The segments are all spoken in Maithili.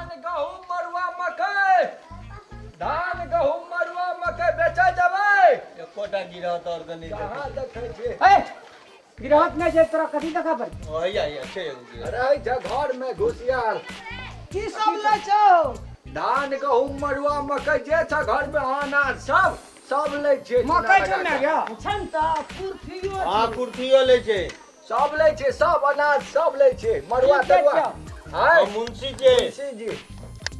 धान गहूम मरुआ मकई, धान गहूम मरुआ मकई बेचै जेबै। एकोटा गिरहत और के नहि कहाँ देखै छी? ए, गिरहत नहि छै तोरा कथी देखा पड़ै? हैया हैया छै एगो गिरहत। रहै छै घर में घुसियाल। की सब लै छौ? धान गहूम मरुआ मकई जे छै घर में अनाज सब सब लै छियै। मकई छौ ने गया? छै ने तऽ कुर्सियो। हँ, कुर्सियो लै छै। सब लै छै, सब अनाज सब लै छै, मरुआ की दै तरुआ। छियौ? आँय? हम मुंशी छै। मुंशी जी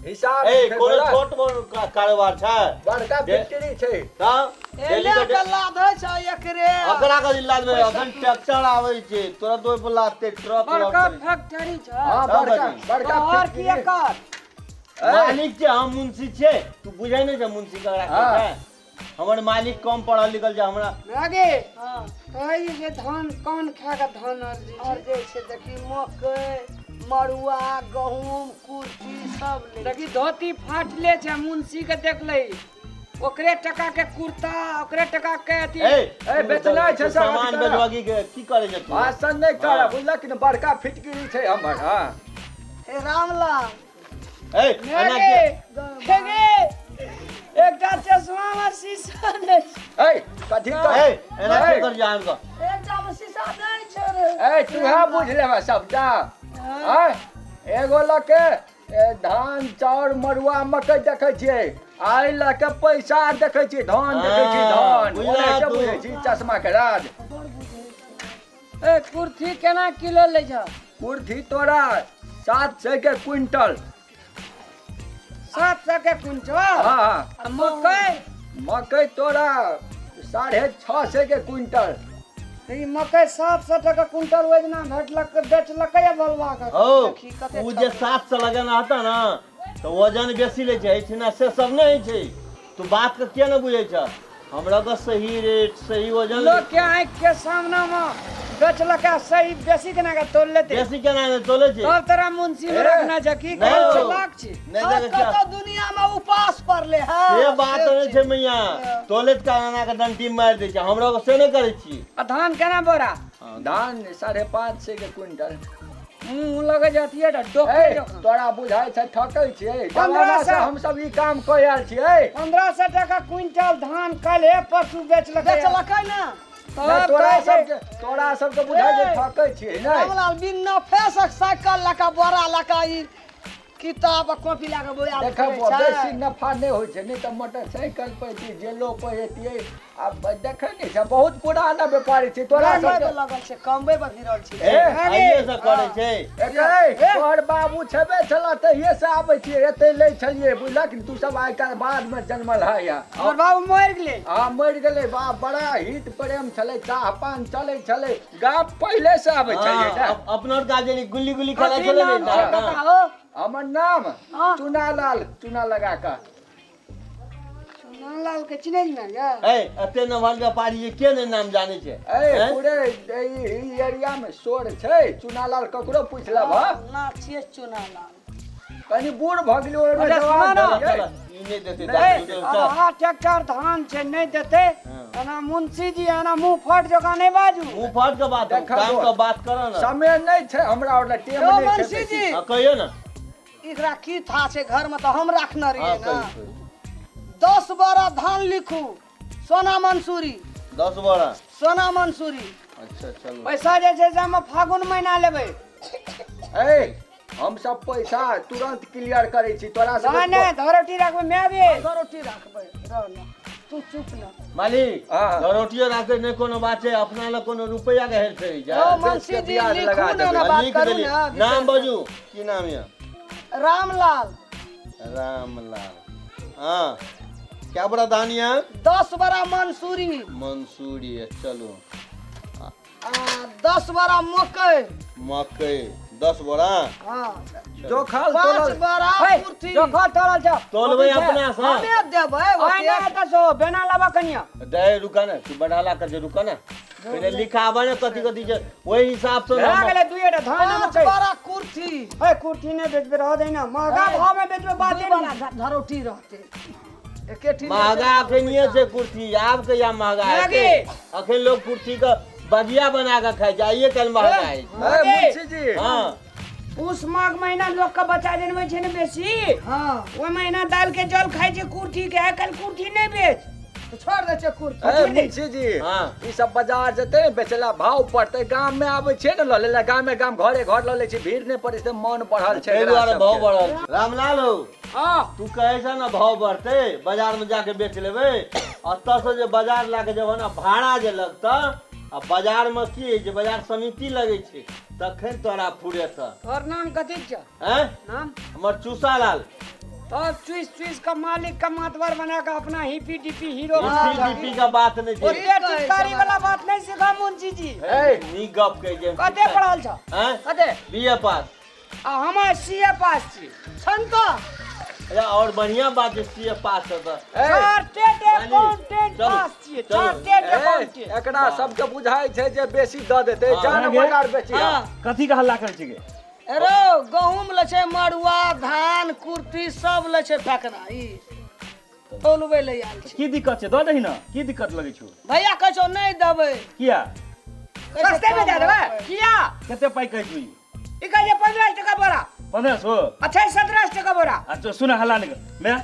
हिसाब ए छै। कोनो बड़ा छोट मोट कारोबार छै? बड़का जे- फैक्ट्री छै। तऽ एने डेली के के लादे छै एकरे। ओकरा कथी लादबै? अखन ट्रैक्टर आबै छै, तुरंत ओहि पर लादतै ट्रक। बड़का लॉड करै। फैक्ट्री छै। हँ, सब बड़का बड़ी। बड़का तोहर की फैक्ट्री। एकर ए, मालिक छै, हम मुंशी छियै। तू बुझै नहि छै मुंशी ककरा कहै हाँ। छै? हमर मालिक कम पढ़ल लिखल छै हमरा। आगे हँ। कहै जे धान कोन खा के धान अर्जी और छै? जे छै देखी, मकई, मड़ुआ, गहूम, कुर्सी सब ले। देखी, धोती फाटले छै मुंशी के, देख लही, ओकरे टका के कुर्ता, ओकरे टका के अथी। ए, ए, बेचनाइ छै तू सब सामान अथी करा। बेचबा की की करै छै तू? भाषण नहि कर। हाँ। बुझलक ने, बड़का फिटकिरी छै हमर। हँ। हे रामलाल। ए, एना गे के गे, एकटा चश्मा में शीशा नहि छै। ए, कथी कर? ए, एना ए, के कर जान कऽ। एकटा मे शीशा नहि छै रे। ए, तूहे बुझ लेबे सबटा। आँय, एगो लऽ के ए, धान चाउर मरुआ मकई देखै छियै, आइ लऽ के पैसा देखै छियै, धान देखै छियै। हाँ, धान बुझला ओनाहिते तू। बुझै छी चश्मा के राज। ए, कुर्सी केना किलो लै छ? कुर्थी तोरा 700 के क्विंटल। 700 के क्विंटल? हाँ हाँ। आ मकई? मकई तोरा 650 के क्विंटल। तऽ ई मकई 700 टका क्विंटल ओहि दिना भेटलक, बेचलकै या बलुआ के। हौ। देखी कते ओ जे 700 लगेना हता ने, तऽ वजन बेसी लै छै एहिठिना, से सब नहि होइ छै। तू बात के किया नहि बुझै छ? हमरा के सही रेट, सही वजन। लोक के आँखि के सामना मे बेचलकै, सही बेसी केना के तोल लेतै? बेसी केना नहि तोले छै? तब तोरा मुंशी में ए, रखना छै की? नहि कहै हौ। छै लाख छी। नहि हाँ, देखै छियै। कतौ दुनिया में उपास पड़ले है। से बात नहि छै मैया, तोले का एना के डंटी मारि दै छै। हमरा के से नहि करै छी। आ धान केना बोरा? धान 550 के क्विंटल। मुँह लगे जाती है डोके ए, जकाँ। तोरा बुझाइ छै ठकै छियै? 1500 जमाना से हमसब ई काम कऽ आयल छियै। 1500 टका क्विंटल धान काल्हे परसू बेचलकै। बेचलकै ने। तब नहि, तोरा कहै छै सबके, तोरा सबके बुझाइ छै ए, ठकै छियै? नहि। रामलाल बिन नफे से साइकिल लऽ कऽ, बोरा लऽ कऽ, ई किताब आ कॉपी लऽ कऽ बोरा देखब, बेसी नफा नहि होइ छै, नहि तऽ मोटरसाइकिल पर एतियै, जेलो पर एतियै। आब देखै नहि छै, बहुत पुराना व्यापारी छै तोरा सबके। लगल छै कमबै पर भिड़ल छै। ए, आइए से करै छै। एकै तोहर बाबू छेबे छला तहिये से आबै छियै, एते लै छलियै, बुझलक ने? तू सब आइ काल्हि बादमे जनमल है या। हमर बाबू मरि गेलै। हँ, मरि गेलै बाप। बड़ा हित प्रेम छलै, चाह पान चलै छलै, गाम पहिले से आबै छलियै ने। हाँ, अपना गाजरी गुल्ली गुल्ली खेलै कथी छलै नाम ने। छै काका हो? हमर नाम हाँ। चुनालाल, चुना लगा कऽ। चुनालाल के चिन्है ने गे? ए, एते नमहर व्यापारी जे के नहि नाम जानै छै? ए, हैं? पूरे ई एरिया मे शोर छै चुनालाल, ककरो पूछि लेब। ना छियै चुनालाल। कनि बूढ़ भऽ गेलियै, ओहिमे अच्छा, जवान सुना ना। भेलियै। चल, ई नहि देतै। नहि, दारू चल। आधा ट्रैक्टर धान छै, नहि देतै। हाँ। एना मुंशी जी, एना मुंह फट जकाँ नहि बाजू। मुँह फाट के बात, देखा काम दो। के बात कर ने। समय नहि छै हमरा आओर लग, टेम यौ नहि छै मुंशी बेसी। जी। हाँ, कहियौ ने। एकरा की था छै घर में तऽ हम राखने हाँ रहियै ने। कहियौ कहियौ। 10 बोरा धान लिखू, सोना मंसूरी। 10 बोरा सोना मंसूरी। अच्छा, चलू। पैसा जे छै से हम फागुन महीना लेबै। ए, हम सब पैसा तुरंत क्लियर करै छी तोरा सब। नहि नहि, धरोटी राखबै मैं भी। रोटी राखबै, रह ना तू चुप ना। मालिक, हाँ। रोटियो राखै नहि कोनो बात छै, अपना लग कोनो रुपैआ के हेर फेर यौ जाय। मुंशी जी, ब्याज लिखू लगा ने देबै। ना, बात लिख करू देलियै। ना। नाम बजू, की नाम यऽ? रामलाल। रामलाल, हाँ। क्या बड़ा धान यऽ? 10 बोरा मंसूरी। मंसूरी है, चलू। आ 10 बोरा मकई। मकई 10 बोरा। हाँ। जोखल 5 तोलल बोरा हे, कुर्ती। जोखल तोलल छ। तोलबै अपना से। हमे देबै। आइ ओते। नहि तऽ सो बेना लाबऽ कनिया। दे, रुका ने, तू बढ़ाला कर जे, रुका ने, पहिले लिखाबऽ ने कथी कथी छै, ओहि हिसाब से भए गेलै दुइएटा धान आ 5 मकई। बोरा कुर्ती। हे, कुर्ती नहि बेचबै, रहऽ दे ने, महगा भाव में बेचबै बाते 2 बोरा नहि। धरोटी रहतै एके। महगा अखनिये छै कुर्ती, आब कहिया महगा हेतै? अखन लोग कुर्ती के बगिया बना के खाइ छै, आइए काल्हि महगा होइ छै। ए, मुंशी जी। हाँ। पूस माघ महीना लोक के बच्चा जनबै छै ने बेसी। हाँ। ओहि महीना दालि के जल खाइ छै कुर्थी के, आइ काल्हि कुर्थी नहि बेच। तो छोड़ दे छै कुर्थी। ए मुंशी जी, हाँ। ई सब बाजार जेतै ने बेचला भाव पड़तै। गाम में आबै छै ने लऽ लेला, गामे गाम घरे घर लऽ लै छै, भीड़ नहि पड़ै छै, मन बढ़ल छै ताहि एकरा दुआरे भाव सबके। बढ़ल छै। रामलाल हो, हाँ। तू कहै छ ने भाव बढ़तै, बाजार में जाके बेच लेबै। एतऽ से जे बाजार लए के जेबह ने, भाड़ा जे लगतऽ, आ बाजार में की होइ छै, बाजार समिति लगै छै, तखन तोरा फुरेतऽ। तोहर नाम कथी छौ? हैं? नाम? हमर चूसा लाल। तब चूस चूस के मालिक के मातबर बना के अपना हिपी डिपी हीरो बना हिप्पी डिपी के बात नहीं छै। ओते टिटकारी वाला बात नहीं सिखा मुंशी जी। ए, नीक गप कहै छै। कते पढ़ल छौ? हैं? कते? बी ए पास। आ हम सी ए पास छी। छन तऽ। अच्छा, और बढ़िया बात छै, सी ए पास छै तऽ। ए, चार्टेड अकाउंटेंट चलू, पास छियै, चलू। चार्टेड ए, अकाउंटेंट। एकरा सबके बुझाइ छै जे बेसी दऽ देतै, हाँ। जान बाजार बेची। हाँ। कथी के हल्ला करै छी गे? अरे गहूम लै छै, मड़ुआ धान कुर्ती सब लै छै, फेकना ई तौलबै ले आयल छै। की दिक्कत छै? दऽ दही ने, की दिक्कत लगै छौ? भैया कहै छौ नहि देबै। किया? कहै छौ सस्ते में दे कम देबै? देबै। किया? कते पाइ कहै छौ ई? ई कहै छै 15 टका बोरा। 1500? अच्छा, 17 टका बोरा। आ तो सुन, हल्ला नहि कर। मैं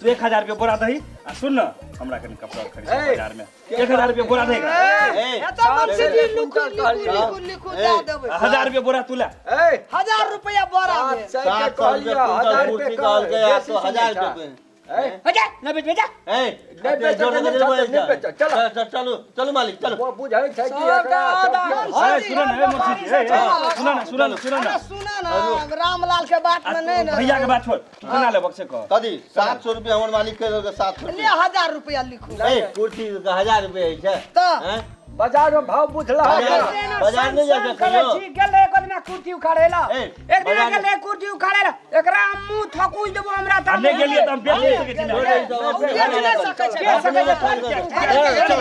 तू 1000 रुपया बोरा दही, आ सुन न, हमरा कनि कपड़ा खरीद ए, बाजार में। 1000 रुपया बोरा दही एकरा। ए, एतऽ मुंशी जी लिखू कुंटल लिखू कहलियै। लिखू लिखू दए देबै। 1000 रुपया बोरा तू ले। ए, 1000 रुपया बोरा सात भेल। सए के 700 कहलियै, रुपया 1000 कुंटल रुपया कुर्सी कहलकै, आ बेसी तो सुनै 1000 छह। रुपया। ए, हो जा, नहि बेच, जा। ए, नहि बेचऽ, जोर नहि से बेचऽ, बोलै नहि छै। बेचऽ, चल। चल, चल, चलू चलू मालिक, चलू। वो बुझै छै कि सबटा एकरा आधा। सबके ए, सुन न, ए मुंशी जी, ए, ए, सुन न, सुन न, सुन न। अरे सुन न, रामलाल के बात आ में तू नहीं न। भैया के बात छोड़, तू केना लेबक से कह। कथी 700 रुपया हमर मालिक कहि देलकै, 700 ले रुपया। 1000 रुपया लिखू। ए, कुर्सी के 1000 रुपया होइ छै। तऽ। हैं? बाजार में भाव बुझला। बाजार- बाजार नहि जाइ छै करै कहियो। छी, गेल रहै एक दिना कुर्ती उखाड़े ला। ए, एक दिना बाजार- गेल रहै कुर्ती उखाड़े ला, एकरा हम मुंह थकुच देबो हमरा आ तऽ। नहि गेलियै तऽ हम बेच नहि सकै छी ने। छोड़ दे, सब ओ अपने बेच नहि सकै छै। बेच सकै छै, चल, चल,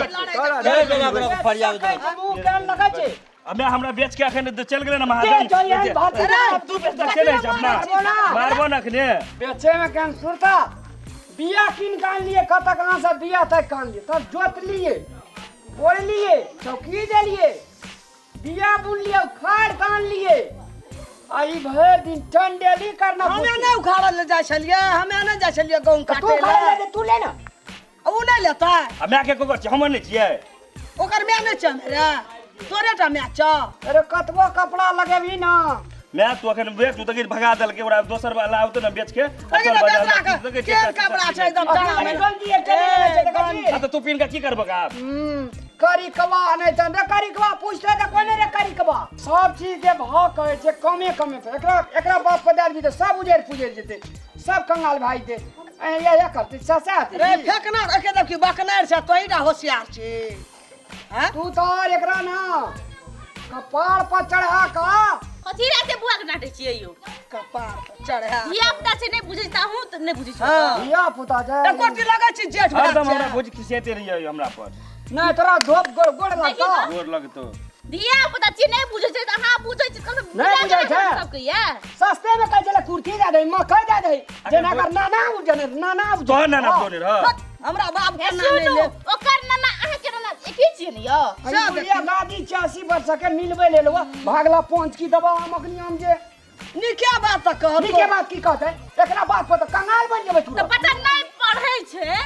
ओकरा फरिया दे। मुंह केहन लगै छै? आ मैं हमरा बेच के अखन चलि गेलै ने के महाजन। चल एहन भात अरे, तू बेचतक से नहि छै अपना। मारबो ना। मारबो न अखने। बेचे में केहन सुरता। बिया कीन के आनलियै, कतऽ कहाँ से बिया तक के आनलियै, तब जोतलियै, कोड़लियै, चौकी देलियै, बिया बुनलियै, उखाड़ के आनलियै, आ ई भरि दिन टंडेली करना। हमे नहि उखाड़ल ले जाइ छलियै, हमे नहि जाइ छलियै गहूम तू काटै उखाड़े लए। ले, तू ले ना। ओ नहि लेतै। आ माय के ककर छै? हमर नहि छियै? ओकर माय नहि छै रे, तोरे टा माय छौ। अरे कतबो कपड़ा लगेबही ना। माय तू अखन बेच, तू तऽ भगा देलकै ओकरा, दोसर वाला आबतै ने बेच के। आ लेकिन चल बाजार बेचरा में, के देखै छियै केहन एकटा कपड़ा छै एकदम अखन टाँग में। गंजी एकटा लेने छै, देखै छी? आ तऽ तू पिन्ह के की करबक आब? करिकवा नहि तऽ रे करिकवा पूछते तऽ कोइ नहि रे करिकवा। सब चीज के भाव कहै छै कमे कमे पर। एकरा एकरा बाप पर दए देबही तऽ सब उजैड़ पुजैड़ जेतै, सब कंगाल भए जेतै। इएह करतै सस्ता हेतै। रे फेकना एके देब कि बकनार छै, तोही टा होशियार छी। हैं? तू तऽ आओर एकरा ना कपार पर चढ़ा कऽ कथी राते बुआ के डांटे छियै यौ? कपार पर चढ़ा। धिया पुता छै, नहि बुझै छै तऽ अहूँ तऽ नहि बुझै छी। हाँ। धिया पुता छै। एको टी लगै छै जेठ भाय हरदम छै। हमरा भोज खिसियाते रहियै हमरा पर। नहि तोरा धोप गोड़ गोड़ लगतौ। गोर लगतौ। धिया पुता छी, नहि बुझै छै तऽ अहाँ बुझै छी, कम से नहि बुझै छै। सबके ये। सस्ते में कहै छलै कुर्ती दए दही, मकई दए दही, जेना एकर नाना उपजने, नाना उपजने। तोहर नाना उपजने रह। हमरा बाप के हे नाना नहि सुनू, ले। ओकर नाना अहाँ के नाना एके छियै ने यौ? अरे बुढ़िया दादी 86 वर्ष के मिलबै लेल वो भागला पहुँच की दबा हम अखनी हम जे नीके बात तऽ कहत। नीके बात की कहतै? एकरा बात पर तऽ कंगाल बनि जेबै तऽ तुरंत। बच्चा नहि पढ़ै छै,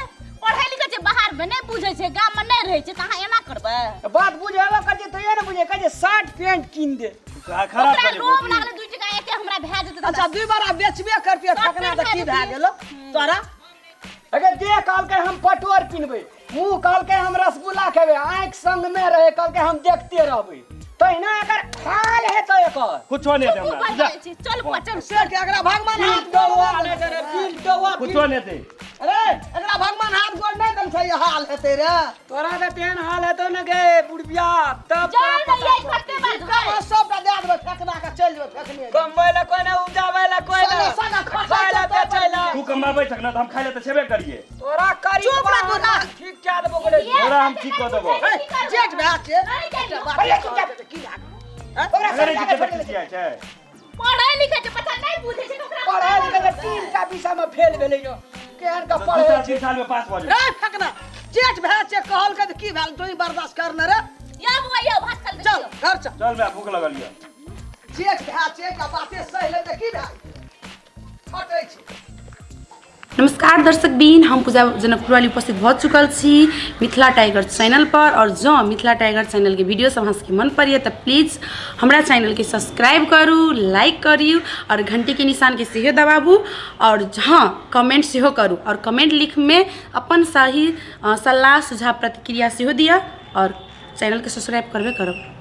पढ़ै लिखै छै बाहर में, नहि बुझै छै, गाम में नहि रहै छै, तऽ अहाँ एना करबै? बात बुझेबो करै छै तैयो नहि बुझै, कहै छै शर्ट पैंट कीन दे। खराब ओकरा करै लोभ भौजी। लागलै 2 टका एके हमरा भए जेतै तऽ। अच्छा, 2 बार बेचबे करतियै शर्ट ठकना तऽ पैंट की भए भए गेलो तोरा? अगर देह कहलकै हम पटोर पिन्हबै, मुँह कहलकै हम रसगुल्ला खेबै, आँखि संग में रहे कहलकै हम देखते रहबै, तहिना एकर हाल हेतै एकर। कुछो नहि हेतै चुप हमरा। भऽ जाइ छी। चल बुआ, चल। से के एकरा भगवान हाथ बिल गोड़ दौआ नहि नहि रे, बिल दौआ, बिल- कुछो नहि हेतै। अरे एकरा भगवान हाथ गोड़ नहि देल छै, हाल हेतै रे। तोरा तऽ तेहन हाल हेतौ ने गे बुढ़बिया, तब जाउ ने यै, कते बार घर। सबटा दए देबै फेकना के, चलि जेबै फेकने। कमबै लए कोइ नहि, उपजाबै लए कोइ सगा नहि, सगा खसै खाय लए छै बेचै लए। तू कमाबै छक ने तऽ हम खाय लए तऽ छेबे करियै। तोरा करी चुप रह तू ना। ठीक कए देबो गोले। तोरा हम ठीक कऽ देबो। जेठ भए के नहि एकटा बात अरे चुप जा। की भए गेल? ओकरा अगर समझा के के छोड़ि देबै। खिसियाइ छै। पढ़ै लिखै छै बच्चा, नहि बुझै छै तऽ ओकरा पढ़ै लिखै छै 3टा विषय में फेल भेलै यौ, केहन के दू पढ़ै साल छै। 3 साल में पास भऽ जेतै। रे फेकना जेठ भए छै कहलकै तऽ की भेल, तू बर्दाश्त कर ने रे। या बुआ यौ, भात खाइ चल घर चल। चल बे, भूख लगल यऽ। जेठ भाय छै, एकटा बाते सहि लेबै तऽ की भए गेलै? खटै छै। नमस्कार दर्शक बीन, हम पूजा जनकपुरवाली उपस्थित भऽ चुकल छी मिथिला टाइगर चैनल पर। और जँ मिथिला टाइगर चैनलके वीडियो सब अहाँ सबके मन पड़ैए तऽ प्लीज हमरा चैनलके सब्सक्राइब करू, लाइक करू और घंटीके निशानके सेहो दबाबू और हँ कमेंट सेहो करू और कमेंट लिखमे अपन सही सलाह सुझाव प्रतिक्रिया सेहो दिअ और चैनलके सब्सक्राइब करबे करब।